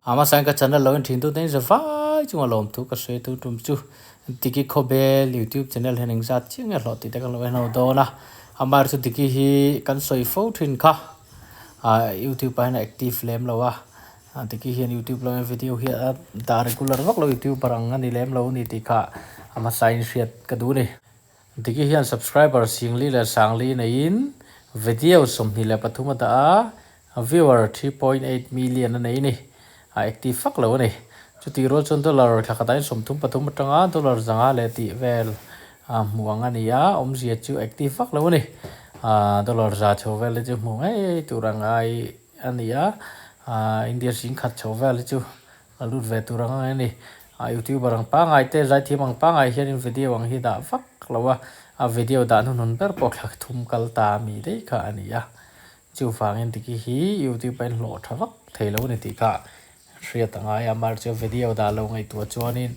A hmasain ka channel lo en thin tute in za vai chunga lawmthu ka sawi tu tum chu Diki Khawbel YouTube channel hian engzat chiah nge hlawh tih te kan lo en ho dawn a. Amaherawhchu Diki hi kan sawi fo thin kha ah YouTube ah hian a active lem lo a, Diki hian YouTube lamah video hi a dah regular vak lo YouTuber ang a ni lem lo a ni tih kha a hmasain hriat ka duh a ni. Diki hian subscriber Singli leh Sangli neiin video 23 a dah a, viewer 3.8 million a nei a ni. A active fak lo a ni. Chutih rual chuan dollar thla khatah hian 33 atanga dollar 500 leh tih vel a hmuh ang a ni a, awmzia chu active fak lo a ni. Dollar 100 chho vel hi chu hmuh ngei tur ang ai a ni a, India 10,000 chho vel hi chu A lut ve tur ang a ni. A youtuber ang pangai te zaithiam ang pangai hianin video ang hi dah vak lo a, a video dah hnuhnun ber pawh thla thum kal ta mi daih kha a ni a. Chuvangin tiki hi youtube a inhlawh tha vak thei lo a ni tih kha hriat a ngai a, amaherawhchu chu video dah lo ngaihtuah chuanin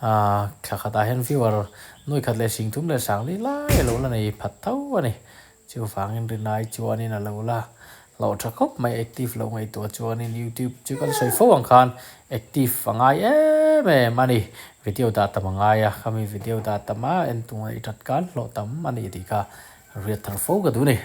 ah thla khatah hian viewer nuai khat leh sing thum leh sang li lai a lo la nei phat tho a ni. Chuvangin rinai chuanin a lo la hlauh tha khawp mai, active lo ngaihtuah chuanin youtube chu kan sawi fo ang khan active a ngai em em a ni. Video dah tam a ngai a, khami video dah tam a en tu ngaih that khan hlawh tam a ni tih kha riat thar fo ka duh a ni.